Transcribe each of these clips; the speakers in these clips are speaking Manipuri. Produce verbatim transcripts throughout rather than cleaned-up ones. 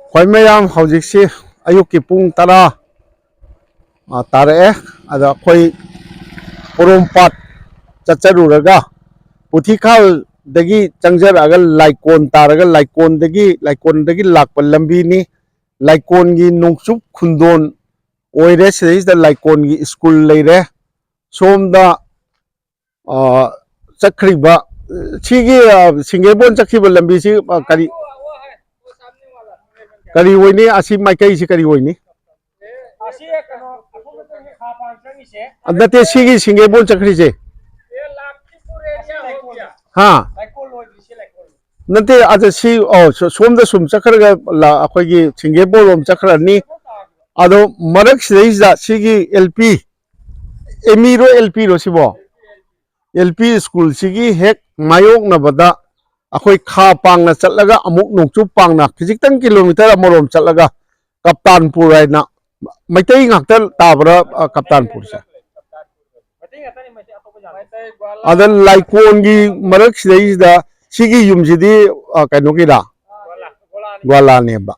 ꯑꯩꯈꯣꯏ ꯃꯌꯥꯝ ꯍꯧꯖꯤꯛꯁꯤ ꯑꯌꯨꯛꯀꯤ ꯄꯨꯡ ꯇꯔꯥ, ꯑ, ꯇꯥꯔꯛꯑꯦ꯫ ꯑꯗ ꯑꯩꯈꯣꯏ ꯄꯣꯔꯣꯝꯄꯥꯠ ꯆꯠꯆꯔꯨꯔꯒ, ꯄꯨꯊꯤꯈꯥꯜꯗꯒꯤ ꯆꯪꯖꯔꯛꯑꯒ ꯂꯥꯏꯀꯣꯟ ꯇꯥꯔꯒ, ꯂꯥꯏꯀꯣꯟꯗꯒꯤ, ꯂꯥꯏꯀꯣꯟꯗꯒꯤ ꯂꯥꯛꯄ ꯂꯝꯕꯤꯅꯤ꯫ ꯂꯥꯏꯀꯣꯟꯒꯤ ꯅꯣꯡꯆꯨꯞ ꯈꯨꯟꯗꯣꯟ ꯑꯣꯏꯔꯦ꯫ ꯁꯤꯗꯩꯁꯤꯗ ꯂꯥꯏꯀꯣꯟꯒꯤ ꯁ꯭ꯀꯨꯜ ꯂꯩꯔꯦ꯫ ꯁꯣꯝꯗ, ꯑ, ꯆꯠꯈ꯭ꯔꯤꯕ, ꯁꯤꯒꯤ, ꯑ, ꯁꯤꯡꯒꯦꯕꯣꯟ ꯆꯠꯈꯤꯕ ꯂꯝꯕꯤꯁꯤ, ꯑ, ꯀꯔꯤ, ꯀꯔꯤ ꯑꯣꯏꯅꯤ? ꯑꯁꯤ ꯃꯥꯏꯀꯩꯁꯤ ꯀꯔꯤ ꯑꯣꯏꯅꯤ? ꯑꯁꯤ ꯀꯩꯅꯣ, ꯑꯁꯣꯝꯗ ꯆꯪꯉꯤ ꯈꯥ ꯄꯥꯡ ꯆꯪꯉꯤꯁꯦ꯫ ꯑ, ꯅꯠꯇꯦ, ꯁꯤꯒꯤ ꯁꯤꯡꯒꯦꯕꯣꯟ ꯆꯠꯈ꯭ꯔꯤꯁꯦ꯫ ꯑꯦ, ꯂꯥꯛꯇ꯭ꯔꯤ ꯄꯨꯔꯦ, ꯑꯁꯤ ꯂꯩꯀꯣꯜ꯫ ꯍꯥ? ꯂꯩꯀꯣꯜ ꯂꯣꯏꯗ꯭ꯔꯤ, ꯁꯤ ꯂꯩꯀꯣꯜ꯫ ꯅꯠꯇꯦ, ꯑꯗ ꯁꯤ, ꯑꯣ, ꯁꯣ-, ꯁꯣꯝꯗ ꯁꯨꯝ ꯆꯠꯈ꯭ꯔꯒ ꯂ-, ꯑꯩꯈꯣꯏꯒꯤ ꯁꯤꯡꯒꯦꯕꯣꯟ ꯂꯣꯝ ꯆꯠꯈ꯭ꯔꯅꯤ꯫ ꯑꯗꯣ ꯃꯔꯛꯁꯤꯗꯩꯁꯤꯗ ꯁꯤꯒꯤ ꯑꯦꯜ ꯄꯤ, ꯑꯦꯝ ꯏ ꯔꯣ, ꯑꯦꯜ ꯄꯤ ꯔꯣ ꯁꯤꯕꯣ? ꯑꯦꯜ ꯄꯤ ꯁ꯭ꯀꯨꯜꯁꯤꯒꯤ ꯍꯦꯛ ꯃꯥꯌꯣꯛꯅꯕꯗ ꯑꯩꯈꯣꯏ ꯈꯥ ꯄꯥꯡꯅ ꯆꯠꯂꯒ ꯑꯃꯨꯛ ꯅꯣꯡꯆꯨꯞ ꯄꯥꯡꯅ ꯈꯤꯖꯤꯛꯇꯪ ꯀꯤꯂꯣꯃꯤꯇꯔ ꯑꯃꯔꯣꯝ ꯆꯠꯂꯒ ꯀꯞꯇꯥꯟꯄꯨꯔ ꯍꯥꯏꯅ, ꯃꯩꯇꯩ ꯉꯥꯛꯇ ꯇꯥꯕ꯭ꯔꯥ, ꯑ, ꯀꯞꯇꯥꯟꯄꯨꯔꯁꯦ? ꯑꯗ ꯂꯥꯏꯀꯣꯟꯒꯤ ꯃꯔꯛꯁꯤꯗꯩꯁꯤꯗ ꯁꯤꯒꯤ ꯌꯨꯝꯁꯤꯗꯤ, ꯑ, ꯀꯩꯅꯣꯒꯤꯔꯥ? ꯒ꯭ꯋꯥꯂꯥꯅꯦꯕ꯫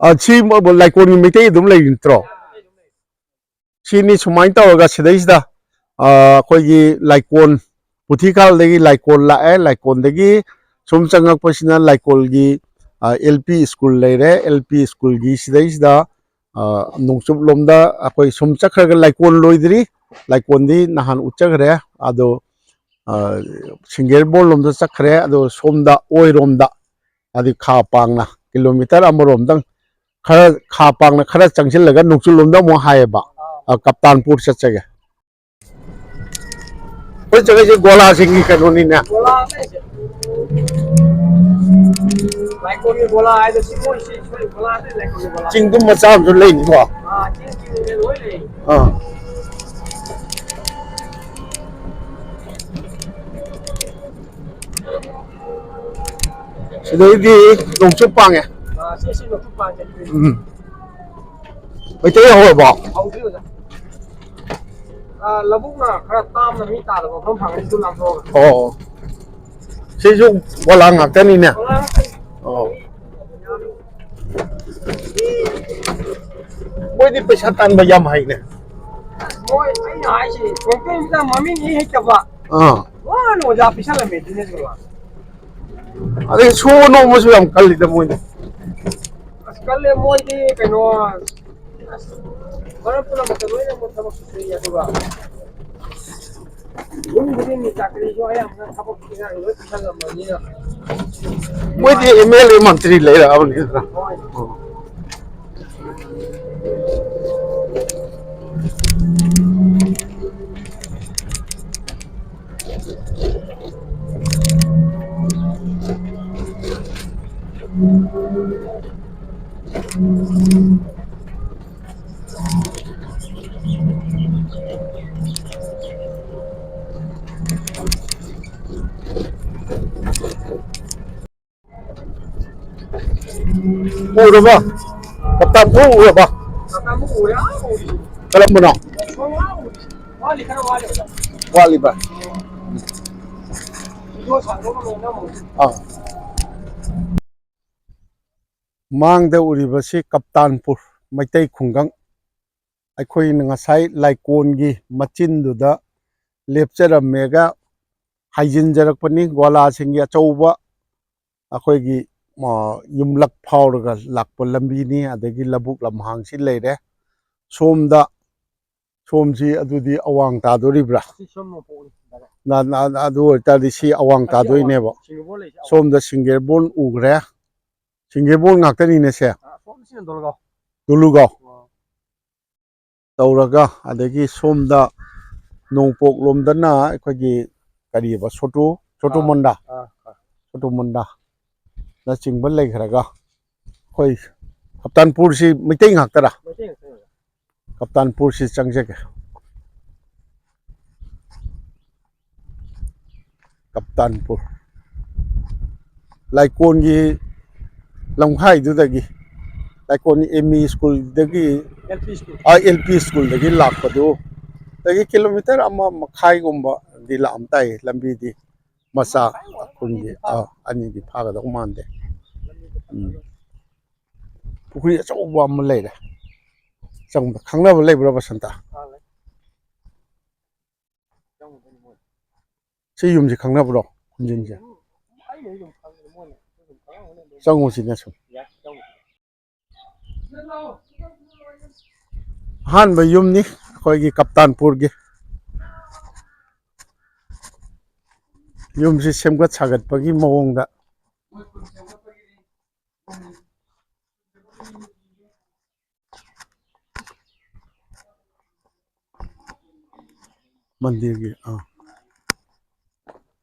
ꯑ, ꯁꯤ ꯂꯥꯏꯀꯣꯟꯒꯤ ꯃꯩꯇꯩ ꯑꯗꯨꯝ ꯂꯩꯔꯤ ꯅꯠꯇ꯭ꯔꯣ? ꯁꯤꯅꯤ ꯁꯨꯃꯥꯏꯅ ꯇꯧꯔꯒ ꯁꯤꯗꯩꯁꯤꯗ, ꯑ, ꯑꯩꯈꯣꯏꯒꯤ ꯂꯥꯏꯀꯣꯟ, ꯄꯨꯊꯤꯈꯥꯜꯗꯒꯤ ꯂꯥꯏꯀꯣꯟ ꯂꯥꯛꯑꯦ, ꯂꯥꯏꯀꯣꯟꯗꯒꯤ ꯁꯨꯝ ꯆꯪꯉꯛꯄꯁꯤꯅ ꯂꯥꯏꯀꯣꯜꯒꯤ, ꯑ, ꯑꯦꯜ ꯄꯤ ꯁ꯭ꯀꯨꯜ ꯂꯩꯔꯦ, ꯑꯦꯜ ꯄꯤ ꯁ꯭ꯀꯨꯜꯒꯤ ꯁꯤꯗꯩꯁꯤꯗ, ꯑ, ꯅꯣꯡꯆꯨꯞ ꯂꯣꯝꯗ ꯑꯩꯈꯣꯏ ꯁꯨꯝ ꯆꯠꯈ꯭ꯔꯒ ꯂꯥꯏꯀꯣꯟ ꯂꯣꯏꯗ꯭ꯔꯤ, ꯂꯥꯏꯀꯣꯟꯗꯤ ꯅꯍꯥꯟ ꯎꯠꯆꯈ꯭ꯔꯦ꯫ ꯑꯗꯣ, ꯑ, ꯁꯤꯡꯒꯦꯔꯕꯣꯟ ꯂꯣꯝꯗ ꯆꯠꯈ꯭ꯔꯦ꯫ ꯑꯗꯣ ꯁꯣꯝꯗ ꯑꯣꯏꯔꯣꯝꯗ, ꯍꯥꯏꯗꯤ ꯈꯥ ꯄꯥꯡꯅ ꯀꯤꯂꯣꯃꯤꯇꯔ ꯑꯃꯔꯣꯝꯗꯪ ꯈꯔ, ꯈꯥ ꯄꯥꯡꯅ ꯈꯔ ꯆꯪꯁꯤꯜꯂꯒ ꯅꯣꯡꯆꯨꯞ ꯂꯣꯝꯗ ꯑꯃꯨꯛ ꯍꯥꯏꯌꯦꯕ, ꯑ, ꯀꯞꯇꯥꯟꯄꯨꯔ ꯆꯠꯆꯒꯦ꯫ ꯑꯩꯈꯣꯏ ꯆꯠꯂꯤꯁꯦ ꯒꯣꯂꯥꯁꯤꯡꯒꯤ ꯀꯩꯅꯣꯅꯤꯅꯦ꯫ ꯒꯣꯂꯥ ꯍꯥꯏꯁꯦ꯫ ꯂꯥꯏꯀꯣꯟꯒꯤ ꯒꯣꯂꯥ ꯍꯥꯏꯗꯣ ꯁꯤ ꯃꯣꯏ ꯁꯤ, ꯁꯤ ꯒꯣꯂꯥ ꯍꯥꯏꯁꯦ ꯂꯥꯏꯀꯣꯟꯒꯤ ꯒꯣꯂꯥ꯫ ꯆꯤꯡꯗꯨꯝ ꯃꯆꯥ ꯑꯃꯁꯨ ꯂꯩꯅꯤꯀꯣ꯫ ꯑꯥ, ꯆꯤꯡ ꯆꯤꯡꯗꯨꯅꯦ ꯂꯣꯏ ꯂꯩ꯫ ꯑꯥ꯫ ꯁꯤꯗꯩꯗꯤ ꯅꯣꯡꯆꯨꯞ ꯄꯥꯡꯉꯦ꯫ ꯁꯤ ꯁꯤ ꯂꯧꯊꯣꯛ ꯄꯥꯟꯁꯦ꯫ ꯎꯝ꯫ ꯃꯩꯇꯩ ꯍꯧꯔꯕꯣ? ꯍꯧꯗ꯭ꯔꯤ ꯑꯣꯖꯥ꯫ ꯑꯥ, ꯂꯧꯕꯨꯛꯅ ꯈꯔ ꯇꯥꯝꯅ ꯃꯤ ꯇꯥꯗꯕ ꯃꯐꯝ ꯐꯪꯉꯗꯤ ꯑꯗꯨꯝ ꯂꯥꯟꯊꯣꯛꯑꯒ꯫ ꯑꯣ꯫ ꯁꯤꯁꯨ ꯄꯣꯂꯥꯡ ꯉꯥꯛꯇꯅꯤꯅꯦ꯫ ꯄꯣꯂꯥꯡ ꯉꯥꯛꯇꯅꯤ꯫ ꯑꯣ꯫ ꯃꯣꯏꯗꯤ ꯄꯩꯁꯥ ꯇꯥꯟꯕ ꯌꯥꯝ ꯍꯩꯅꯦ꯫ ꯃꯣꯏ, ꯑꯩꯅ ꯍꯥꯏꯁꯦ, ꯃꯩꯇꯩ ꯃꯆꯥ ꯃꯃꯤꯡ ꯏ ꯍꯩꯇꯕ꯫ ꯑꯥ꯫ ꯋꯥꯅ ꯑꯣꯖꯥ ꯄꯤꯁꯜꯂꯝꯃꯦ ꯑꯗꯨꯅꯦ ꯑꯗꯨꯒ꯫ ꯑꯗꯩ ꯁꯨꯕ ꯅꯣꯝꯕꯁꯨ ꯌꯥꯝ ꯀꯜꯂꯤꯗ ꯃꯣꯏꯗꯤ꯫ ꯑꯁ, ꯀꯜꯂꯦ ꯃꯣꯏꯗꯤ ꯀꯩꯅꯣ, ꯑꯁ, ꯃꯔꯛ ꯄꯨꯝꯅꯃꯛꯇ ꯂꯣꯏꯅꯃꯛ ꯊꯕꯛ ꯁꯨꯏ ꯑꯗꯨꯒ ꯌꯨꯝ ꯈꯨꯗꯤꯡꯒꯤ ꯆꯥꯀ꯭ꯔꯤꯁꯨ ꯑꯌꯥꯝꯕꯅ ꯊꯕꯛ ꯏꯟꯈꯥꯡ ꯂꯣꯏ ꯄꯤꯁꯜꯂꯝꯕꯅꯤꯅ꯫ ꯃꯣꯏꯗꯤ ꯑꯦꯝ ꯑꯦꯜ ꯑꯦ ꯃꯟꯇ꯭ꯔꯤ ꯂꯩꯔꯛꯑꯕꯅꯤꯗꯅ꯫ ꯍꯣꯏ꯫ ꯎꯔꯕ? ꯀꯞꯇꯥꯟ ꯄꯨ ꯎꯔꯕ? ꯀꯞꯇꯥꯟ ꯄꯨ ꯎꯔꯦ, ꯑꯥ ꯎꯔꯦ꯫ ꯀꯔꯝꯕꯅꯣ? ꯁꯣꯝ ꯑꯥ ꯎꯔꯦ꯫ ꯋꯥꯠꯂꯤ, ꯈꯔ ꯋꯥꯠꯂꯤ ꯑꯣꯖꯥ꯫ ꯋꯥꯠꯂꯤꯕ? ꯚꯤꯗꯤꯑꯣ ꯁꯥꯡꯗꯣꯛꯅ ꯂꯣꯏꯅ ꯑꯃꯨꯛ꯫ ꯑꯥ꯫ ꯃꯥꯡꯗ ꯎꯔꯤꯕꯁꯤ ꯀꯞꯇꯥꯟꯄꯨꯔ ꯃꯩꯇꯩ ꯈꯨꯡꯒꯪ꯫ ꯑꯩꯈꯣꯏꯅ ꯉꯁꯥꯏ ꯂꯥꯏꯀꯣꯟꯒꯤ ꯃꯆꯤꯟꯗꯨꯗ ꯂꯦꯞꯆꯔꯝꯃꯦꯒ ꯍꯥꯏꯖꯤꯟꯖꯔꯛꯄꯅꯤ꯫ ꯒ꯭ꯋꯥꯂꯥꯁꯤꯡꯒꯤ ꯑꯆꯧꯕ ꯑꯩꯈꯣꯏꯒꯤ, ꯑ, ꯌꯨꯝꯂꯛ ꯐꯥꯎꯔꯒ ꯂꯥꯛꯄ ꯂꯝꯕꯤꯅꯤ꯫ ꯑꯗꯒꯤ ꯂꯧꯕꯨꯛ ꯂꯝꯍꯥꯡꯁꯤ ꯂꯩꯔꯦ꯫ ꯁꯣꯝꯗ, ꯁꯣꯝꯁꯤ ꯑꯗꯨꯗꯤ ꯑꯋꯥꯡ ꯇꯥꯗꯣꯔꯤꯕ꯭ꯔꯥ? ꯁꯤ ꯁꯣꯝ ꯅꯣꯡꯄꯣꯛꯅꯤ, ꯗꯥꯏꯔꯦꯛ꯫ ꯅ-, ꯅ-, ꯅ-, ꯑꯗꯨ ꯑꯣꯏꯇꯥꯔꯗꯤ ꯁꯤ ꯑꯋꯥꯡ ꯑꯁꯤ ꯑꯋꯥꯡ, ꯇꯥꯗꯣꯏꯅꯦꯕ꯫ ꯁꯤꯡꯒꯕꯣꯟ ꯂꯩꯁꯦ ꯑꯋꯥꯡ꯫ ꯁꯣꯝꯗ ꯁꯤꯡꯒꯦꯔꯕꯣꯟ ꯎꯈ꯭ꯔꯦ꯫ ꯁꯤꯡꯒꯦꯔꯕꯣꯟ ꯉꯥꯛꯇꯅꯤꯅꯦ ꯁꯦ꯫ ꯑ, ꯁꯣꯝꯁꯤꯅ ꯗꯣꯂꯒꯥꯎ꯫ ꯗꯣꯂꯨꯒꯥꯎ꯫ ꯑꯣ꯫ ꯇꯧꯔꯒ, ꯑꯗꯒꯤ ꯁꯣꯝꯗ ꯅꯣꯡꯄꯣꯛ ꯂꯣꯝꯗꯅ ꯑꯩꯈꯣꯏꯒꯤ ꯀꯔꯤꯑꯕ, ꯁꯣꯇꯨ, ꯁꯣꯇꯨ ꯑꯥ, ꯃꯨꯟꯗꯥ, ꯑꯥ, ꯑꯥ꯫ ꯁꯣꯇꯨ ꯃꯨꯟꯗꯥꯅꯆꯤꯡꯕ ꯂꯩꯈ꯭ꯔꯒ, ꯑꯩꯈꯣꯏ ꯀꯞꯇꯥꯟꯄꯨꯔꯁꯤ ꯃꯩꯇꯩ ꯉꯥꯛꯇꯔꯥ? ꯃꯩꯇꯩ ꯉꯥꯛꯇꯅꯤ꯫ ꯀꯞꯇꯥꯟꯄꯨꯔꯁꯤ ꯆꯪꯖꯒꯦ꯫ ꯀꯞꯇꯥꯟꯄꯨꯔ꯫ ꯂꯥꯏꯀꯣꯟꯒꯤ ꯂꯝꯈꯥꯏꯗꯨꯗꯒꯤ, ꯂꯥꯏꯀꯣꯟ ꯑꯦꯝ ꯏ ꯁ꯭ꯀꯨꯜꯗꯒꯤ, L P school. L P ꯁ꯭ꯀꯨꯜꯗꯒꯤ ꯂꯥꯛꯄꯗꯨ, ꯑꯗꯒꯤ ꯀꯤꯂꯣꯃꯤꯇꯔ ꯑꯃ ꯃꯈꯥꯏꯒꯨꯝꯕꯗꯤ ꯂꯥꯛꯑꯝ ꯇꯥꯏ ꯂꯝꯕꯤꯗꯤ꯫ ꯃꯆꯥ ꯈꯨꯟꯒꯤ, ꯑꯥ, ꯑꯅꯤꯗꯤ ꯐꯥꯒꯗꯧ ꯃꯥꯟꯗꯦ꯫ ꯎꯝ꯫ ꯄꯨꯈ꯭ꯔꯤ ꯑꯆꯧꯕ ꯑꯃ ꯂꯩꯔꯦ꯫ ꯆꯪꯕ ꯈꯪꯅꯕ ꯂꯩꯕ꯭ꯔꯣ, ꯕꯁꯟꯇ? ꯁꯤ ꯌꯨꯝꯁꯤ ꯈꯪꯅꯕ꯭ꯔꯣ? ꯈꯨꯟꯖꯤꯟꯁꯦ? ꯆꯪꯉꯨꯁꯤꯅꯦ ꯁꯨꯝ꯫ ꯑꯍꯥꯟꯕ ꯌꯨꯝꯅꯤ ꯑꯩꯈꯣꯏꯒꯤ ꯀꯞꯇꯥꯟꯄꯨꯔꯒꯤ꯫ ꯌꯨꯝꯁꯤ ꯁꯦꯝꯒꯠ ꯁꯥꯒꯠꯄꯒꯤ ꯃꯑꯣꯡꯗ꯫ ꯃꯟꯗꯤꯔꯒꯤ, ꯑꯥ꯫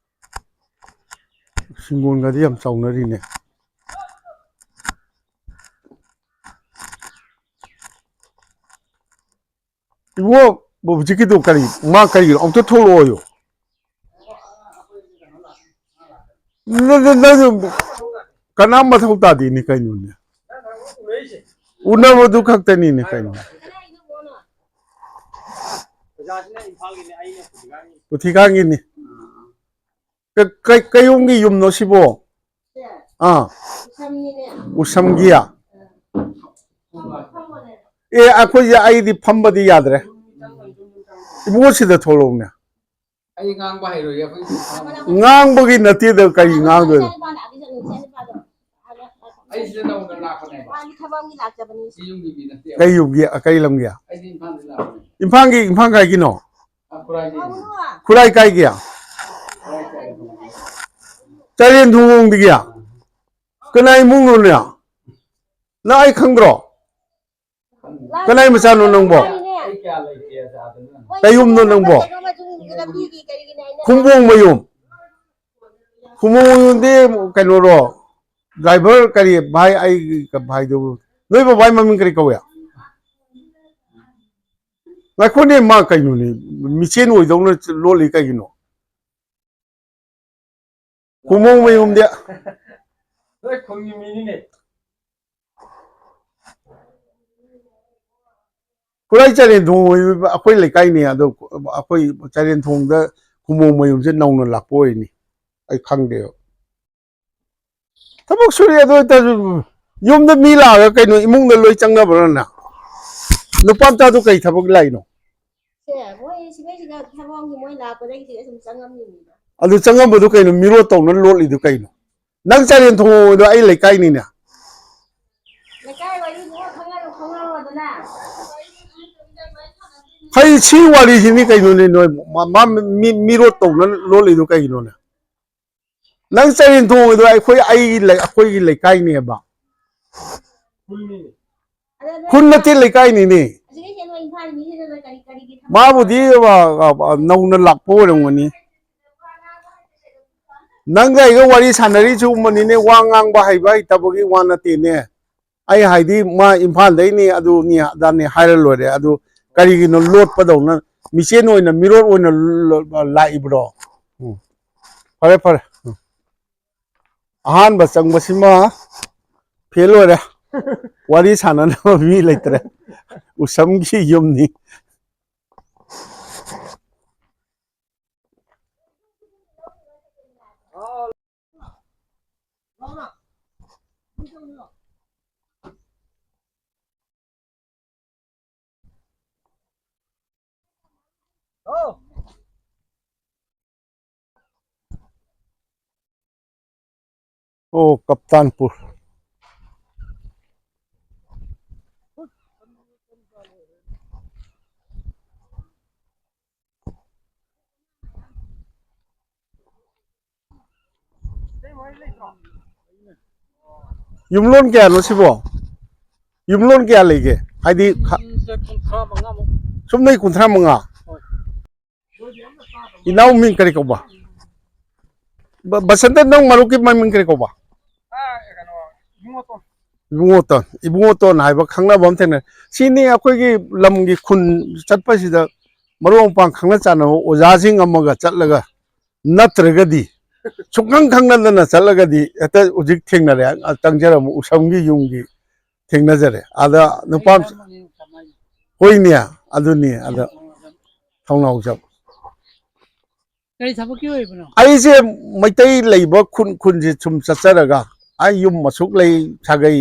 ꯁꯤꯡꯒꯣꯟꯒꯗꯤ ꯌꯥꯝ ꯆꯥꯎꯅꯔꯤꯅꯦ꯫ ꯏꯕꯣ, ꯍꯧꯖꯤꯛꯀꯤꯗꯣ ꯀꯔꯤ? ꯃꯥ ꯀꯔꯤꯒꯤꯅꯣ? ꯑꯃꯨꯛꯇ ꯊꯣꯛꯂꯛꯑꯣꯌꯣ꯫ ꯅ-, ꯅ-, ꯅꯪ ꯀꯅꯥꯝ ꯃꯊꯧ ꯇꯥꯗꯦꯅꯦ ꯀꯩꯅꯣꯅꯦ? ꯎꯅꯕꯗꯨ ꯈꯛꯇꯅꯤꯅꯦ ꯀꯩꯅꯣ? ꯄꯨꯊꯤꯀꯥꯟꯒꯤꯅꯤ꯫ ꯀ-, ꯀ-, ꯀꯩꯌꯨꯝꯒꯤ ꯌꯨꯝꯅꯣ ꯁꯤꯕꯣ? ꯑꯥ꯫ ꯎꯁꯝꯒꯤꯌꯥ? ꯑꯦ, ꯑꯩꯈꯣꯏꯁꯦ, ꯑꯩꯗꯤ ꯐꯝꯕꯗꯤ ꯌꯥꯗ꯭ꯔꯦ꯫ ꯏꯕꯨꯡꯉꯣ, ꯁꯤꯗ ꯊꯣꯛꯂꯛꯎꯅꯦ꯫ ꯑꯩ ꯉꯥꯡꯕ ꯍꯩꯔꯣꯏꯌꯦ, ꯑꯩꯈꯣꯏ ꯉꯥꯡꯕꯒꯤ ꯅꯠꯇꯦꯗ, ꯀꯔꯤ ꯉꯥꯡꯗꯣꯏꯅꯣ? ꯑꯩ ꯁꯤꯗ ꯅꯧꯅ ꯂꯥꯛꯄꯅꯦꯕ꯫ ꯃꯥꯒꯤ ꯊꯕꯛ ꯑꯃꯒꯤ ꯂꯥꯛꯆꯕꯅꯤ꯫ ꯁꯤ ꯌꯨꯝꯒꯤ ꯃꯤ ꯅꯠꯇꯦꯕ꯫ ꯀꯩ ꯌꯨꯝꯒꯤ, ꯀꯩ ꯂꯝꯒꯤ? ꯑꯩꯗꯤ ꯏꯝꯐꯥꯜꯗꯒꯤ ꯂꯥꯛꯄꯅꯦ꯫ ꯏꯝꯐꯥꯜꯒꯤ, ꯏꯝꯐꯥꯜ ꯀꯥꯏꯒꯤꯅꯣ? ꯑ, ꯈꯨꯔꯥꯏꯗꯒꯤ꯫ ꯈꯨꯔꯥꯏ ꯀꯥꯏꯒꯤ? ꯈꯨꯔꯥꯏ ꯀꯥꯏꯒꯤ꯫ ꯆꯔꯦꯟ ꯊꯣꯡꯂꯣꯝꯗꯒꯤ? ꯀꯅꯥ ꯏꯃꯨꯡꯅꯣꯅꯦ? ꯅꯪ ꯑꯩ ꯈꯪꯗ꯭ꯔꯣ? ꯀꯅꯥꯏ ꯃꯆꯥꯅꯣ ꯅꯪꯕꯣ? ꯀꯩ ꯌꯨꯝꯅꯣ ꯅꯪꯕꯣ? ꯈꯨꯝꯕꯣꯡ ꯃꯌꯨꯝ꯫ ꯈꯨꯝꯕꯣꯡ ꯃꯌꯨꯝꯗꯤ ꯀꯩꯅꯣꯔꯣ? ꯗ꯭ꯔꯥꯏꯚꯔ ꯀꯔꯤ ꯚꯥꯏ, ꯑꯩ ꯚꯥꯏꯗꯨꯕꯨ, ꯅꯣꯏ ꯕꯕꯥꯏ ꯃꯃꯤꯡ ꯀꯔꯤ ꯀꯧꯏ? ꯉꯥꯏꯈꯣꯅꯦ, ꯃꯥ ꯀꯩꯅꯣꯅꯦ, ꯃꯤꯆꯦꯟ ꯑꯣꯏꯗꯧꯅ ꯂꯣꯜꯂꯤ ꯀꯩꯒꯤꯅꯣ? ꯈꯨꯃꯣꯡ ꯃꯌꯨꯝꯗꯤ꯫ ꯅꯣꯏ ꯈꯨꯟꯒꯤ ꯃꯤꯅꯤꯅꯦ꯫ ꯈꯨꯔꯥꯏ ꯆꯔꯦꯟꯊꯣꯡ ꯑꯣꯏꯕ ꯑꯩꯈꯣꯏ ꯂꯩꯀꯥꯏꯅꯦ꯫ ꯑꯗꯣ ꯑꯩꯈꯣꯏ ꯆꯔꯦꯟꯊꯣꯡꯗ ꯈꯨꯃꯣꯡ ꯃꯌꯨꯝꯁꯦ ꯅꯧꯅ ꯂꯥꯛꯄ ꯑꯣꯏꯅꯤ꯫ ꯑꯩ ꯈꯪꯗꯦꯕ꯫ ꯊꯕꯛ ꯁꯨꯔꯤ ꯑꯗꯨ ꯑꯣꯏꯇꯥꯔꯁꯨ ꯌꯨꯝꯗ ꯃꯤ ꯂꯥꯛꯑꯒ ꯀꯩꯅꯣ ꯏꯃꯨꯡꯗ ꯂꯣꯏ ꯆꯪꯅꯕ꯭ꯔꯅ? ꯅꯨꯄꯥ ꯃꯆꯥꯗꯨ ꯀꯩ ꯊꯕꯛ ꯂꯥꯛꯏꯅꯣ? ꯁꯦ, ꯃꯣꯏ ꯁꯤꯗꯩꯁꯤꯗ ꯊꯕꯛ ꯑꯃꯒꯤ ꯃꯣꯏ ꯂꯥꯛꯄꯗꯒꯤ ꯁꯤꯗ ꯁꯨꯝ ꯆꯪꯉꯝꯃꯤꯅꯤꯗ꯫ ꯑꯗꯨ ꯆꯪꯉꯝꯕꯗꯨ ꯀꯩꯅꯣ? ꯃꯤꯔꯣꯠ ꯇꯧꯅ ꯂꯣꯠꯂꯤꯗꯨ ꯀꯩꯅꯣ? ꯅꯪ ꯆꯥꯔꯦꯟ ꯊꯣꯡ ꯑꯣꯏꯗꯣ ꯑꯩ ꯂꯩꯀꯥꯏꯅꯤꯅꯦ꯫ ꯂꯩꯀꯥꯏ ꯋꯥꯔꯤ ꯈꯔ ꯈꯪꯅꯔꯣ, ꯈꯪꯅꯔꯣꯗꯅ꯫ ꯍꯩ, ꯁꯤ ꯋꯥꯔꯤꯁꯤꯅꯤ ꯀꯩꯅꯣꯅꯦ ꯅꯣꯏ ꯃ-, ꯃ-, ꯃꯤ-, ꯃꯤꯔꯣꯠ ꯇꯧꯅ ꯂꯣꯜꯂꯤꯗꯨ ꯀꯩꯒꯤꯅꯣꯅꯦ? ꯅꯪ ꯆꯥꯔꯦꯟ ꯊꯣꯡ ꯑꯣꯏꯗꯣ ꯑꯩꯈꯣꯏ, ꯑꯩꯒꯤ ꯂꯩ-, ꯑꯩꯈꯣꯏꯒꯤ ꯂꯩꯀꯥꯏꯅꯦꯕ꯫ ꯈꯨꯟ ꯅꯠꯇꯦ, ꯂꯩꯀꯥꯏꯅꯤꯅꯦ꯫ ꯃꯥꯕꯨꯗꯤ, ꯑ, ꯑ, ꯑ, ꯅꯧꯅ ꯂꯥꯛꯄ ꯑꯣꯏꯔꯝꯒꯅꯤ꯫ ꯅꯪꯒ ꯑꯩꯒ ꯋꯥꯔꯤ ꯁꯥꯟꯅꯔꯤ ꯁꯤꯒꯨꯝꯕꯅꯤꯅꯦ, ꯋꯥ ꯉꯥꯡꯕ ꯍꯩꯕ ꯍꯩꯇꯕꯒꯤ ꯋꯥ ꯅꯠꯇꯦꯅꯦ꯫ ꯑꯩ ꯍꯥꯏꯗꯤ ꯃꯥ ꯏꯝꯐꯥꯜꯗꯩꯅꯤ, ꯑꯗꯨꯅꯤ ꯑꯗꯥꯅꯤ ꯍꯥꯏꯔ ꯂꯣꯏꯔꯦ꯫ ꯑꯗꯨ ꯀꯔꯤꯒꯤꯅꯣ ꯂꯣꯠꯄꯗꯧꯅ, ꯃꯤꯆꯦꯟ ꯑꯣꯏꯅ, ꯃꯤꯔꯣꯠ ꯑꯣꯏꯅ ꯂ-, ꯂ-, ꯂꯥꯛꯏꯕ꯭ꯔꯣ? ꯎꯝ꯫ ꯐꯔꯦ, ꯐꯔꯦ꯫ ꯎꯝ꯫ ꯑꯍꯥꯟꯕ ꯆꯪꯕꯁꯤꯃ ꯐꯦꯜ ꯑꯣꯏꯔꯦ꯫ ꯋꯥꯔꯤ ꯁꯥꯟꯅꯅꯕ ꯃꯤ ꯂꯩꯇ꯭ꯔꯦ꯫ ꯎꯁꯝꯒꯤ ꯌꯨꯝꯅꯤ꯫ ꯑꯣ, ꯀꯞꯇꯥꯟꯄꯨꯔ꯫ ꯌꯨꯝꯂꯣꯟ ꯀꯌꯥꯅꯣ ꯁꯤꯕꯣ? ꯌꯨꯝꯂꯣꯟ ꯀꯌꯥ ꯂꯩꯒꯦ? ꯍꯥꯏꯗꯤ ꯈ-, ꯌꯨꯝꯁꯦ ꯀꯨꯟꯊ꯭ꯔꯥ ꯃꯉꯥꯃꯨꯛ꯫ ꯁꯨꯞꯅꯩ ꯀꯨꯟꯊ꯭ꯔꯥ ꯃꯉꯥ? ꯍꯣꯏ꯫ ꯏꯅꯥꯎ ꯃꯤꯡ ꯀꯔꯤ ꯀꯧꯕ? ꯕ-, ꯕꯁꯟꯇ, ꯅꯪ ꯃꯔꯨꯞꯀꯤ ꯃꯃꯤꯡ ꯀꯔꯤ ꯀꯧꯕ? ꯑꯥ, ꯀꯩꯅꯣ, ꯏꯕꯨꯡꯉꯣꯇꯣꯟ꯫ ꯏꯕꯨꯡꯉꯣꯇꯣꯟ, ꯏꯕꯨꯡꯉꯣꯇꯣꯟ ꯍꯥꯏꯕ ꯈꯪꯅꯕ ꯑꯃ ꯊꯦꯡꯅꯩ꯫ ꯁꯤꯅꯤ ꯑꯩꯈꯣꯏꯒꯤ ꯂꯝꯒꯤ ꯈꯨꯟ ꯆꯠꯄꯁꯤꯗ ꯃꯔꯨꯞ ꯃꯄꯥꯡ ꯈꯪꯅ ꯆꯥꯟꯅꯕ ꯑꯣꯖꯥꯁꯤꯡ ꯑꯃꯒ ꯆꯠꯂꯒ ꯅꯠꯇ꯭ꯔꯒꯗꯤ ꯁꯨꯡꯈꯪ ꯈꯪꯅꯗꯅ ꯆꯠꯂꯒꯗꯤ ꯍꯦꯛꯇ ꯍꯧꯖꯤꯛ ꯊꯦꯡꯅꯔꯦ, ꯆꯪꯖꯔꯝꯕ ꯎꯁꯝꯒꯤ ꯌꯨꯝꯒꯤ ꯊꯦꯡꯅꯖꯔꯦ꯫ ꯑꯗ ꯅꯨꯄꯥ ꯑꯃ-, ꯍꯣꯏꯅꯦ, ꯑꯗꯨꯅꯤ꯫ ꯑꯗ ꯊꯧꯅꯥꯎꯖꯝ꯫ ꯀꯔꯤ ꯊꯕꯛꯀꯤ ꯑꯣꯏꯕꯅꯣ? ꯑꯩꯁꯦ ꯃꯩꯇꯩ ꯂꯩꯕ ꯈꯨꯟ ꯈꯨꯟꯁꯦ ꯁꯨꯝ ꯆꯠꯆꯔꯒ, ꯑꯩ ꯌꯨꯝ ꯑꯁꯨꯛ ꯂꯩ, ꯁꯥꯒꯩ,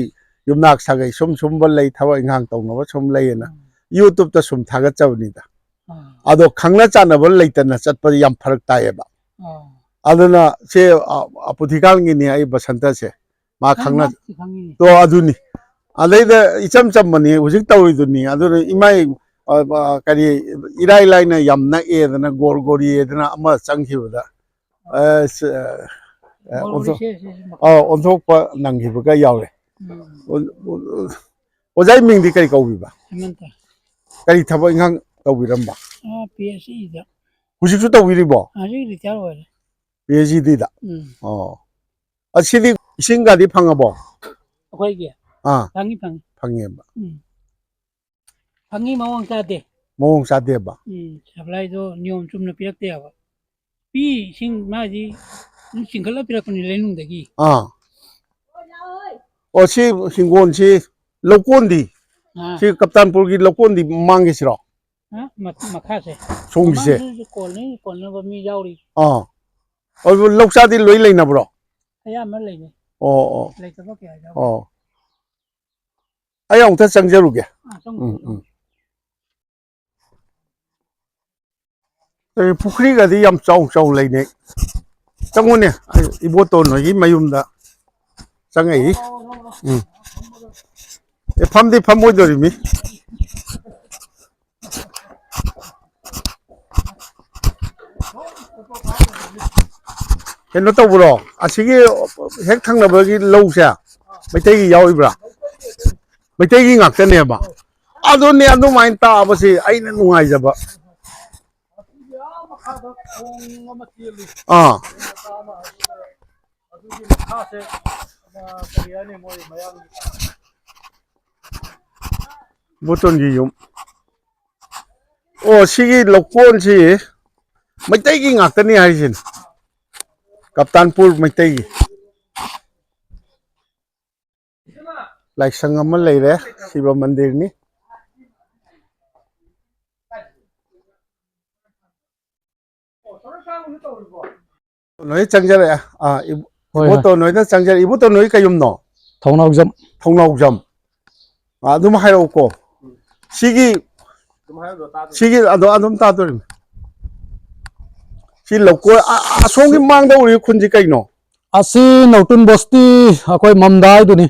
ꯌꯨꯝꯅꯥꯛ ꯁꯥꯒꯩ ꯁꯨꯝ ꯁꯨꯝꯕ ꯂꯩ, ꯊꯕꯛ ꯏꯪꯈꯥꯡ ꯇꯧꯅꯕ ꯁꯨꯝ ꯂꯩꯌꯦꯅ ꯎꯝ꯫ YouTube ꯇ ꯁꯨꯝ ꯊꯥꯒꯠꯆꯕꯅꯤꯗ꯫ ꯑꯥ꯫ ꯑꯗꯣ ꯈꯪꯅ ꯆꯥꯟꯅꯕ ꯂꯩꯇꯅ ꯆꯠꯄꯗꯤ ꯌꯥꯝ ꯐꯔꯛ ꯇꯥꯏꯌꯦꯕ꯫ ꯑꯥ꯫ ꯑꯗꯨꯅ ꯁꯦ, ꯑ, ꯑ, ꯄꯨꯊꯤꯀꯥꯟꯒꯤꯅꯤ ꯑꯩ ꯕꯁꯟꯇꯁꯦ꯫ ꯃꯥ ꯈꯪꯅ-, ꯈꯪꯉꯤ, ꯈꯪꯉꯤ꯫ ꯇꯣ ꯑꯗꯨꯅꯤ꯫ ꯑꯗꯩꯗ ꯏꯆꯝ ꯆꯝꯕꯅꯤ ꯍꯧꯖꯤꯛ ꯇꯧꯔꯤꯗꯨꯅꯤ꯫ ꯑꯗꯨꯅ ꯏꯃꯥꯏ, ꯑ, ꯑ, ꯀꯔꯤ, ꯏꯔꯥꯏ ꯂꯥꯏꯅ ꯌꯥꯝ ꯅꯛꯑꯦꯗꯅ, ꯒꯣꯔ ꯒꯣꯔꯤꯑꯦꯗꯅ ꯑꯃ ꯆꯪꯈꯤꯕꯗ, ꯑ, ꯁ-, ꯑ, ꯒꯣꯔ ꯒꯣꯔꯤ ꯑꯣꯟꯊꯣꯛ-, ꯁꯦ, ꯁꯦ, ꯁꯦ, ꯑ, ꯑꯣꯟꯊꯣꯛꯄ ꯅꯪꯈꯤꯕꯒ ꯌꯥꯎꯔꯦ꯫ ꯎꯝ꯫ ꯑꯣ-, ꯑꯣ-, ꯑꯣꯖꯥꯒꯤ ꯃꯤꯡꯗꯤ ꯀꯔꯤ ꯀꯧꯕꯤꯕ? ꯍꯦꯃꯟꯇ꯫ ꯀꯔꯤ ꯊꯕꯛ ꯏꯪꯈꯥꯡ ꯇꯧꯕꯤꯔꯝꯕ? ꯑ, ꯄꯤ ꯑꯩꯆ ꯏꯗ꯫ ꯍꯧꯖꯤꯛꯁꯨ ꯇꯧꯕꯤꯔꯤꯕꯣ? ꯍꯧꯖꯤꯛ ꯔꯤꯇꯥꯌꯔ ꯑꯣꯏꯔꯦ꯫ ꯄꯤ ꯑꯩꯆ ꯏꯗ? ꯎꯝ꯫ ꯑꯣ꯫ ꯑꯁꯤꯗꯤ ꯏꯁꯤꯡꯒꯗꯤ ꯐꯪꯉꯕꯣ? ꯑꯩꯈꯣꯏꯒꯤ? ꯑꯥ꯫ ꯐꯪꯉꯤ, ꯐꯪꯉꯤ꯫ ꯐꯪꯉꯦꯕ꯫ ꯎꯝ꯫ ꯐꯪꯉꯤ, ꯃꯑꯣꯡ ꯆꯥꯗꯦ꯫ ꯃꯑꯣꯡ ꯆꯥꯗꯦꯕ? ꯎꯝ, ꯁꯄ꯭ꯂꯥꯏꯗꯣ ꯅꯤꯌꯣꯝ ꯆꯨꯝꯅ ꯄꯤꯔꯛꯇꯦꯕ꯫ ꯄꯤ, ꯏꯁꯤꯡ ꯃꯥꯗꯤ ꯑꯗꯨꯝ ꯆꯤꯡꯈꯠꯂ ꯄꯤꯔꯛꯄꯅꯤ ꯂꯩꯅꯨꯡꯗꯒꯤ꯫ ꯑꯥ꯫ ꯑꯣ, ꯁꯤ ꯍꯤꯡꯒꯣꯜꯁꯤ ꯂꯧꯀꯣꯟꯗꯤ? ꯑꯥ꯫ ꯁꯤ ꯀꯞꯇꯥꯟꯄꯨꯔꯒꯤ ꯂꯧꯀꯣꯟꯗꯤ ꯃꯃꯥꯡꯒꯤꯁꯤꯔꯣ? ꯑ, ꯃ-, ꯃꯈꯥꯁꯦ꯫ ꯁꯣꯝꯒꯤꯁꯦ? ꯃꯃꯥꯡꯁꯤꯁꯨ ꯀꯣꯜꯅꯤ, ꯀꯣꯟꯅꯕ ꯃꯤ ꯌꯥꯎꯔꯤ꯫ ꯑꯥ꯫ ꯑꯗꯨ ꯂꯧ ꯆꯥꯗꯤ ꯂꯣꯏ ꯂꯩꯅꯕ꯭ꯔꯣ? ꯑꯌꯥꯝꯕ ꯂꯩꯅꯩ꯫ ꯑꯣ, ꯑꯣ꯫ ꯂꯩꯇꯕ ꯀꯌꯥ ꯌꯥꯎꯗꯦ꯫ ꯑꯣ꯫ ꯑꯩ ꯑꯃꯨꯛꯇ ꯆꯪꯖꯔꯨꯒꯦ꯫ ꯑꯥ, ꯆꯪꯉꯨ, ꯎꯝ, ꯆꯪꯉꯨ꯫ ꯎꯝ꯫ ꯑꯩ ꯄꯨꯈ꯭ꯔꯤꯒꯗꯤ ꯌꯥꯝ ꯆꯥꯎ ꯆꯥꯎ ꯂꯩꯅꯩ꯫ ꯆꯪꯉꯨꯅꯦ, ꯑꯩ ꯏꯕꯣꯇꯣꯟ ꯍꯣꯏꯒꯤ ꯃꯌꯨꯝꯗ ꯆꯪꯉꯛꯏ꯫ ꯎꯝ꯫ ꯑꯦ, ꯐꯝꯗꯤ ꯐꯝꯃꯣꯏꯗꯣꯔꯤꯃꯤ꯫ ꯀꯩꯅꯣ ꯇꯧꯕ꯭ꯔꯣ? ꯑꯁꯤꯒꯤ ꯍꯦꯛ ꯊꯪꯅꯕꯒꯤ ꯂꯧꯁꯦ ꯃꯩꯇꯩꯒꯤ ꯌꯥꯎꯔꯤꯕ꯭ꯔꯥ? ꯃꯩꯇꯩꯒꯤ ꯉꯥꯛꯇꯅꯦꯕ꯫ ꯑꯗꯨꯅꯦ, ꯑꯗꯨꯃꯥꯏꯅ ꯇꯥꯕꯁꯤ ꯑꯩꯅ ꯅꯨꯡꯉꯥꯏꯖꯕ꯫ ꯑꯥ꯫ ꯑꯗꯨꯒꯤ ꯃꯈꯥꯁꯦ, ꯑ, ꯀꯔꯤ ꯍꯥꯏꯅꯤ, ꯃꯣꯏ ꯃꯌꯥꯡꯒꯤ ꯕꯣꯇꯣꯟꯒꯤ ꯌꯨꯝ꯫ ꯑꯣ, ꯁꯤꯒꯤ ꯂꯧꯀꯣꯟꯁꯤ ꯃꯩꯇꯩꯒꯤ ꯉꯥꯛꯇꯅꯤ ꯍꯥꯏꯁꯤꯅꯤ꯫ ꯀꯞꯇꯥꯟꯄꯨꯔ ꯃꯩꯇꯩꯒꯤ꯫ ꯂꯥꯏꯁꯪ ꯑꯃ ꯂꯩꯔꯦ, ꯁꯤꯕ ꯃꯟꯗꯤꯔꯅꯤ꯫ ꯅꯣꯏ ꯆꯪꯖꯔꯛꯑꯦ꯫ ꯑꯥ, ꯏꯕ-, ꯍꯣꯏ, ꯍꯣꯏ꯫ ꯏꯕꯣꯇꯣꯟ ꯅꯣꯏꯅ ꯆꯪꯖꯔꯛꯑꯦ꯫ ꯏꯕꯣꯇꯣꯟ ꯅꯣꯏ ꯀꯩ ꯌꯨꯝꯅꯣ? ꯊꯧꯅꯥꯎꯖꯝ꯫ ꯊꯧꯅꯥꯎꯖꯝ꯫ ꯑꯥ, ꯑꯗꯨꯝ ꯍꯥꯏꯔꯛꯎꯀꯣ꯫ ꯁꯤꯒꯤ, ꯁꯤꯒꯤ ꯑꯗꯣ ꯑꯗꯨꯝ ꯇꯥꯗꯣꯔꯤꯕꯅꯤ꯫ ꯁꯤ ꯂꯧꯀꯣꯏ, ꯑ-, ꯑ-, ꯑꯁꯣꯝꯒꯤ ꯃꯥꯡꯗ ꯎꯔꯤꯕ ꯈꯨꯟꯁꯤ ꯀꯩꯅꯣ? ꯑꯁꯤ ꯅꯧꯇꯨꯟ ꯕꯁꯇꯤ ꯑꯩꯈꯣꯏ ꯃꯝꯗꯥ ꯍꯥꯏꯗꯨꯅꯤ꯫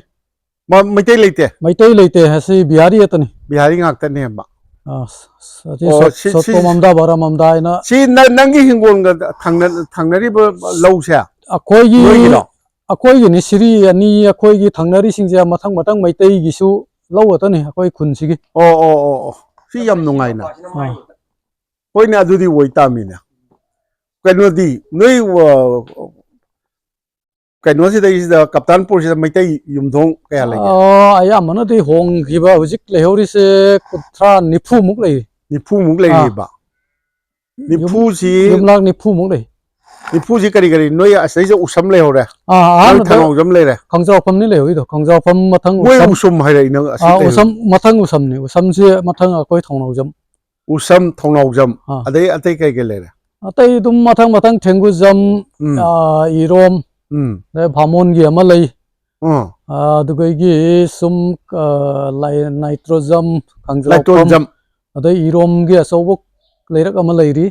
ꯃ-, ꯃꯩꯇꯩ ꯂꯩꯇꯦ? ꯃꯩꯇꯩ ꯂꯩꯇꯦ, ꯑꯁꯤ ꯕꯤꯍꯥꯔꯤ ꯈꯛꯇꯅꯤ꯫ ꯕꯤꯍꯥꯔꯤ ꯉꯥꯛꯇꯅꯦꯕ꯫ ꯑ, ꯁ-, ꯁ-, ꯑꯁꯤ ꯑꯣ, ꯁꯣꯠ-, ꯁꯤ, ꯁꯣꯠꯇꯣ ꯁꯤ, ꯃꯝꯗꯥ, ꯕꯔꯥ ꯃꯝꯗꯥ ꯍꯥꯏꯅ꯫ ꯁꯤ ꯅ-, ꯅꯪꯒꯤ ꯍꯤꯡꯒꯣꯜꯒ ꯊꯪꯅ-, ꯊꯪꯅꯔꯤꯕ ꯂꯧꯁꯦ? ꯑꯩꯈꯣꯏꯒꯤ, ꯅꯣꯏꯒꯤꯔꯣ? ꯑꯩꯈꯣꯏꯒꯤꯅꯤ, ꯁꯤꯔꯤ ꯑꯅꯤ ꯑꯩꯈꯣꯏꯒꯤ ꯊꯪꯅꯔꯤꯁꯤꯡꯁꯦ ꯃꯊꯪ ꯃꯊꯪ ꯃꯩꯇꯩꯒꯤꯁꯨ ꯂꯧ ꯈꯛꯇꯅꯤ ꯑꯩꯈꯣꯏ ꯈꯨꯟꯁꯤꯒꯤ꯫ ꯑꯣ, ꯑꯣ, ꯑꯣ, ꯑꯣ꯫ ꯁꯤ ꯌꯥꯝ ꯅꯨꯡꯉꯥꯏꯅ꯫ ꯑꯥ꯫ ꯍꯣꯏꯅꯦ, ꯑꯗꯨꯗꯤ ꯑꯣꯏ ꯇꯥꯃꯤꯅꯦ꯫ ꯀꯩꯅꯣꯗꯤ, ꯅꯣꯏ, ꯑ, ꯀꯩꯅꯣꯁꯤꯗꯩꯁꯤꯗ, ꯀꯞꯇꯥꯟꯄꯨꯔꯁꯤꯗ ꯃꯩꯇꯩ ꯌꯨꯝꯊꯣꯡ ꯀꯌꯥ ꯂꯩꯒꯦ? ꯑ, ꯑꯌꯥꯝꯕꯅꯗꯤ ꯍꯣꯡꯈꯤꯕ ꯍꯧꯖꯤꯛ ꯂꯩꯍꯧꯔꯤꯁꯦ ꯀꯨꯟꯊ꯭ꯔꯥ, ꯅꯤꯐꯨꯃꯨꯛ ꯂꯩꯔꯤ꯫ ꯅꯤꯐꯨꯃꯨꯛ ꯑꯥ꯫ ꯂꯩꯔꯤꯕ? ꯌꯨꯝ-, ꯅꯤꯐꯨꯁꯤ ꯌꯨꯝꯂꯛ ꯅꯤꯐꯨꯃꯨꯛ ꯂꯩ꯫ ꯅꯤꯐꯨꯁꯤ ꯀꯔꯤ ꯀꯔꯤ? ꯅꯣꯏ ꯑꯁꯤꯗꯩꯁꯤꯗ ꯎꯁꯝ ꯂꯩꯍꯧꯔꯦ꯫ ꯑꯥ, ꯅꯣꯏ ꯑꯍꯥꯟꯕꯗ ꯊꯧꯅꯥꯎꯖꯝ ꯂꯩꯔꯦ꯫ ꯈꯣꯡꯖꯥꯎꯐꯝꯅꯤ ꯂꯩꯍꯧꯔꯤꯗꯣ꯫ ꯈꯣꯡꯖꯥꯎꯐꯝ ꯃꯊꯪ ꯃꯣꯏ ꯎꯁꯝ꯫ ꯎꯁꯨꯝ ꯍꯥꯏꯔꯛꯏ ꯅꯪ ꯑꯁꯤ ꯑꯥ, ꯀꯩꯅꯣ? ꯎꯁꯝ ꯃꯊꯪ ꯎꯁꯝꯅꯤ꯫ ꯎꯁꯝꯁꯤ ꯃꯊꯪ ꯑꯩꯈꯣꯏ ꯊꯧꯅꯥꯎꯖꯝ꯫ ꯎꯁꯝ, ꯊꯧꯅꯥꯎꯖꯝ꯫ ꯑꯥ꯫ ꯑꯗꯩ ꯑꯇꯩ ꯀꯩ ꯀꯩ ꯂꯩꯔꯦ? ꯑꯇꯩ ꯑꯗꯨꯝ ꯃꯊꯪ ꯃꯊꯪ ꯊꯦꯡꯒꯨꯖꯝ, ꯎꯝ꯫ ꯑꯥ, ꯏꯔꯣꯝ, ꯎꯝ꯫ ꯑꯗꯩ ꯚꯥꯃꯣꯟꯒꯤ ꯑꯃ ꯂꯩ꯫ ꯑꯥ꯫ ꯑꯥ, ꯑꯗꯨꯗꯒꯤ ꯁꯨꯝ, ꯑꯥ, ꯂꯥꯏ-, ꯅꯥꯏꯇ꯭ꯔꯣꯖꯝ, ꯈꯥꯡꯖꯥꯎꯐꯝ, ꯅꯥꯏꯇ꯭ꯔꯣꯖꯝ꯫ ꯑꯗꯩ ꯏꯔꯣꯝꯒꯤ ꯑꯆꯧꯕ ꯂꯩꯔꯛ ꯑꯃ ꯂꯩꯔꯤ꯫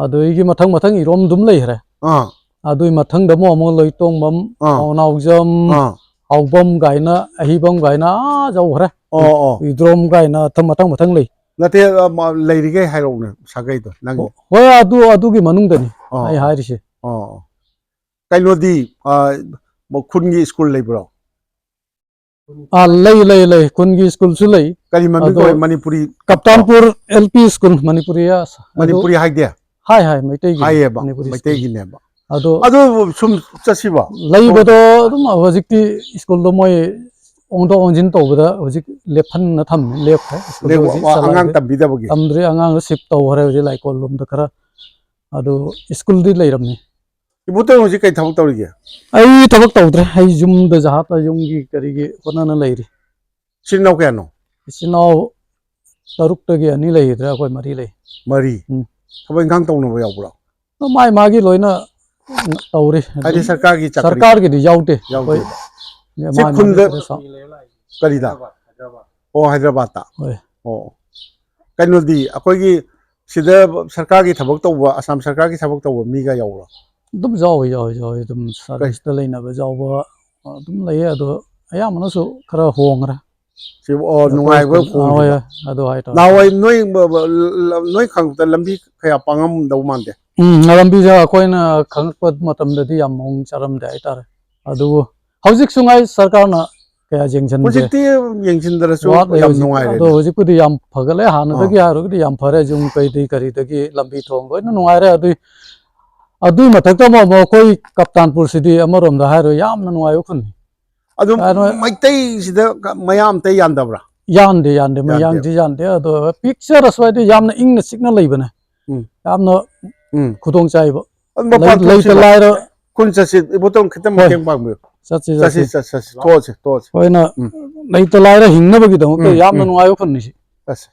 ꯑꯗꯨꯗꯒꯤ ꯃꯊꯪ ꯃꯊꯪ ꯏꯔꯣꯝ ꯑꯗꯨꯝ ꯂꯩꯈ꯭ꯔꯦ꯫ ꯑꯥ꯫ ꯑꯗꯨꯏ ꯃꯊꯪꯗ ꯑꯃꯨꯛ, ꯑꯃꯨꯛ ꯂꯣꯏꯇꯣꯡꯕꯝ, ꯑꯥ꯫ ꯄꯥꯎꯅꯥꯎꯖꯝ, ꯑꯥ꯫ ꯍꯥꯎꯕꯝ ꯀꯥꯏꯅ, ꯑꯍꯤꯕꯝ ꯀꯥꯏꯅ ꯑꯥ ꯌꯧꯈ꯭ꯔꯦ꯫ ꯑꯣ, ꯑꯣ꯫ ꯏꯗ꯭ꯔꯣꯝ ꯀꯥꯏꯅ ꯃꯊꯪ ꯃꯊꯪ ꯂꯩ꯫ ꯅꯠꯇꯦ, ꯑ, ꯃ-, ꯂꯩꯔꯤꯈꯩ ꯍꯥꯏꯔꯛꯎꯅꯦ, ꯁꯥꯒꯩꯗꯣ, ꯅꯪꯒꯤ꯫ ꯍꯣ-, ꯍꯣꯏ, ꯑꯗꯨ, ꯑꯗꯨꯒꯤ ꯃꯅꯨꯡꯗꯅꯤ ꯑꯣ, ꯑꯩ ꯑꯣ꯫ ꯍꯥꯏꯔꯤꯁꯦ꯫ ꯑꯣ, ꯑꯣ꯫ ꯀꯩꯅꯣꯗꯤ, ꯑ, ꯃ-, ꯈꯨꯟꯒꯤ ꯁ꯭ꯀꯨꯜ ꯂꯩꯕ꯭ꯔꯣ? ꯑꯥ, ꯂꯩ, ꯂꯩ, ꯂꯩ꯫ ꯈꯨꯟꯒꯤ ꯁ꯭ꯀꯨꯜꯁꯨ ꯂꯩ꯫ ꯀꯔꯤ ꯃꯃꯤꯡ ꯑꯗꯣ ꯀꯧꯏ? Manipuri Kaptanpur L P school, Manipuri, ꯑ, ꯑꯗꯨ ꯃꯅꯤꯄꯨꯔꯤ ꯍꯥꯏꯗꯦ? ꯍꯥꯏ, ꯍꯥꯏ, ꯃꯩꯇꯩꯒꯤꯅꯤ, ꯍꯥꯏꯌꯦꯕ, ꯃꯅꯤꯄꯨꯔꯤ ꯁ꯭ꯀꯨꯜ꯫ ꯃꯩꯇꯩꯒꯤꯅꯦꯕ꯫ ꯑꯗꯣ ꯑꯗꯨ ꯁꯨꯝ ꯆꯠꯁꯤꯕꯣ? ꯂꯩꯕꯗꯣ ꯑꯗꯨꯝ ꯍꯧꯖꯤꯛꯇꯤ ꯁ꯭ꯀꯨꯜꯗꯣ ꯃꯣꯏ ꯑꯣꯟꯊꯣꯛ ꯑꯣꯟꯁꯤꯟ ꯇꯧꯕꯗ ꯍꯧꯖꯤꯛ ꯂꯦꯞꯍꯟꯅ ꯊꯝꯃꯦ, ꯂꯦꯞꯈ꯭ꯔꯦ꯫ ꯁ꯭ꯀꯨꯜꯗꯣ ꯂꯦꯞ-, ꯍꯧꯖꯤꯛ ꯑ-, ꯑꯉꯥꯡ ꯆꯂꯥꯏꯗ꯭ꯔꯦ꯫ ꯇꯝꯕꯤꯗꯕꯒꯤ? ꯇꯝꯗ꯭ꯔꯦ, ꯑꯉꯥꯡꯗꯣ ꯁꯤꯞ ꯇꯧꯈ꯭ꯔꯦ ꯍꯧꯖꯤꯛ ꯂꯥꯏꯀꯣꯜ ꯂꯣꯝꯗ ꯈꯔ꯫ ꯑꯗꯨ ꯁ꯭ꯀꯨꯜꯗꯤ ꯂꯩꯔꯝꯃꯤ꯫ ꯏꯕꯣꯇꯣꯟ ꯍꯧꯖꯤꯛ ꯀꯩ ꯊꯕꯛ ꯇꯧꯔꯤꯒꯦ? ꯑꯩ ꯊꯕꯛ ꯇꯧꯗ꯭ꯔꯦ꯫ ꯑꯩ ꯌꯨꯝꯗ ꯖꯍꯥꯠꯇ ꯌꯨꯝꯒꯤ ꯀꯔꯤꯒꯤ ꯍꯣꯠꯅꯅ ꯂꯩꯔꯤ꯫ ꯏꯆꯤꯟ ꯏꯅꯥꯎ ꯀꯌꯥꯅꯣ? ꯏꯆꯤꯟ ꯏꯅꯥꯎ ꯇꯔꯨꯛꯇꯒꯤ ꯑꯅꯤ ꯂꯩꯈꯤꯗ꯭ꯔꯦ, ꯑꯩꯈꯣꯏ ꯃꯔꯤ ꯂꯩ꯫ ꯃꯔꯤ? ꯎꯝ꯫ ꯊꯕꯛ ꯏꯪꯈꯥꯡ ꯇꯧꯅꯕ ꯌꯥꯎꯕ꯭ꯔꯣ? ꯑꯗꯨ ꯃꯥꯏ ꯃꯥꯒꯤ ꯂꯣꯏꯅ ꯇꯧꯔꯤ꯫ ꯍꯥꯏꯗꯤ ꯁꯔꯀꯥꯔꯒꯤ ꯆꯥꯀ꯭ꯔꯤ ꯁꯔꯀꯥꯔꯒꯤꯗꯤ ꯌꯥꯎꯗꯦ꯫ ꯌꯥꯎꯗꯦ꯫ ꯑꯩꯈꯣꯏ ꯁꯤ ꯃꯥꯒꯤ ꯈꯨꯟꯗ ꯃꯥꯒꯤ ꯈꯔ ꯆꯥꯎ- ꯀꯔꯤꯗ? ꯑꯣ, ꯍꯥꯏꯗ꯭ꯔꯕꯥꯗꯇ꯫ ꯍꯣꯏ꯫ ꯑꯣ꯫ ꯀꯩꯅꯣꯗꯤ ꯑꯩꯈꯣꯏꯒꯤ ꯁꯤꯗ ꯁꯔꯀꯥꯔꯒꯤ ꯊꯕꯛ ꯇꯧꯕ, ꯑꯁꯥꯝ ꯁꯔꯀꯥꯔꯒꯤ ꯊꯕꯛ ꯇꯧꯕ ꯃꯤꯒ ꯌꯥꯎꯕ꯭ꯔꯣ? ꯑꯗꯨꯝ ꯌꯥꯎꯋꯤ, ꯌꯥꯎꯋꯤ, ꯌꯥꯎꯋꯤ꯫ ꯑꯗꯨꯝ ꯁꯥꯔꯚꯤꯁꯇ ꯂꯩꯅꯕ ꯌꯥꯎꯕ ꯑꯗꯨꯝ ꯂꯩꯌꯦ꯫ ꯑꯗꯣ ꯑꯌꯥꯝꯕꯅꯁꯨ ꯈꯔ ꯍꯣꯡꯈ꯭ꯔꯦ꯫ ꯁꯤ, ꯑꯣ, ꯅꯨꯡꯉꯥꯏꯕ ꯑꯩꯈꯣꯏ ꯁ꯭ꯀꯨꯜ, ꯑꯥ, ꯍꯣꯏ, ꯍꯣꯡꯈꯤꯕ꯫ ꯍꯣꯏ, ꯑꯗꯨ ꯍꯥꯏꯇꯥꯔꯦ꯫ ꯅꯍꯥꯟꯋꯥꯏ ꯅꯣꯏ ꯕ-, ꯕ-, ꯂ-, ꯅꯣꯏ ꯈꯪꯉꯛꯄꯗ ꯂꯝꯕꯤ ꯀꯌꯥ ꯄꯥꯡꯉꯝꯗꯧ ꯃꯥꯟꯗꯦ꯫ ꯎꯝ, ꯂꯝꯕꯤꯁꯦ ꯑꯩꯈꯣꯏꯅ ꯈꯪꯉꯛꯄ ꯃꯇꯝꯗꯗꯤ ꯌꯥꯝ ꯃꯑꯣꯡ ꯆꯥꯔꯝꯗꯦ ꯍꯥꯏꯇꯥꯔꯦ꯫ ꯑꯗꯨꯕꯨ ꯍꯧꯖꯤꯛꯁꯨ ꯉꯥꯏ ꯁꯔꯀꯥꯔꯅ ꯀꯌꯥ ꯌꯦꯡꯁꯤꯟꯗꯦ꯫ ꯍꯧꯖꯤꯛꯇꯤ ꯌꯦꯡꯁꯤꯟꯗ꯭ꯔꯁꯨ ꯋꯥꯠꯂꯦ ꯌꯥꯝ ꯍꯧꯖꯤꯛ꯫ ꯅꯨꯡꯉꯥꯏꯔꯦ꯫ ꯑꯗꯣ ꯍꯧꯖꯤꯛꯄꯨꯗꯤ ꯌꯥꯝ ꯐꯒꯠꯂꯦ꯫ ꯍꯥꯟꯅꯗꯒꯤ ꯍꯥꯏꯔꯨꯔꯒꯗꯤ ꯌꯥꯝ ꯐꯔꯦ꯫ ꯌꯨꯝ ꯀꯩꯗꯤ ꯀꯔꯤꯗꯒꯤ ꯂꯝꯕꯤ ꯊꯣꯡ ꯂꯣꯏꯅ ꯅꯨꯡꯉꯥꯏꯔꯦ꯫ ꯑꯗꯨꯏ, ꯑꯗꯨꯏ ꯃꯊꯛꯇ ꯑꯃꯨꯛ, ꯑꯃꯨꯛ ꯑꯩꯈꯣꯏ ꯀꯞꯇꯥꯟꯄꯨꯔꯁꯤꯗꯤ ꯑꯃꯔꯣꯝꯗ ꯍꯥꯏꯔꯣ ꯌꯥꯝꯅ ꯅꯨꯡꯉꯥꯏꯕ ꯈꯨꯟꯅꯤ꯫ ꯑꯗꯨꯝ ꯀꯩꯅꯣ ꯃꯩꯇꯩꯁꯤꯗ ꯀ-, ꯃꯌꯥꯝ ꯑꯇꯩ ꯌꯥꯟꯗꯕ꯭ꯔꯥ? ꯌꯥꯟꯗꯦ, ꯌꯥꯟꯗꯦ, ꯌꯥꯟꯗꯦ꯫ ꯃꯌꯥꯡꯁꯤ ꯌꯥꯟꯗꯦ꯫ ꯑꯗꯣ ꯄꯤꯛꯆꯔꯁꯨ ꯍꯥꯏꯗꯤ ꯌꯥꯝꯅ ꯏꯪꯅ ꯆꯤꯛꯅ ꯂꯩꯕꯅꯦ꯫ ꯎꯝ꯫ ꯌꯥꯝꯅ ꯎꯝ꯫ ꯈꯨꯗꯣꯡ ꯆꯥꯏꯕ꯫ ꯑꯗꯨ ꯃꯄꯥꯟ ꯂꯩ-, ꯂꯩꯇ ꯊꯣꯛꯁꯤꯔꯣ? ꯂꯥꯏꯔ ꯈꯨꯟ ꯆꯠꯁꯤ, ꯏꯕꯣꯇꯣꯝ ꯈꯤꯇꯪ ꯍꯣꯏ꯫ ꯃꯇꯦꯡ ꯄꯥꯡꯕꯤꯌꯨ꯫ ꯆꯠꯁꯤ, ꯆꯠꯁꯤ, ꯆꯠꯁꯤ꯫ ꯆꯠꯁꯤ, ꯆꯠꯁꯤ, ꯊꯣꯛꯑꯁꯤ, ꯊꯣꯛꯑꯁꯤ꯫ ꯑꯩꯈꯣꯏꯅ ꯎꯝ꯫ ꯂꯩꯇ ꯂꯥꯏꯔ ꯍꯤꯡꯅꯕꯒꯤꯗꯃꯛꯇ ꯎꯝ, ꯌꯥꯝꯅ ꯎꯝ꯫ ꯅꯨꯡꯉꯥꯏꯕ ꯈꯨꯟꯅꯤ ꯁꯤ꯫ ꯆꯠꯁꯤ꯫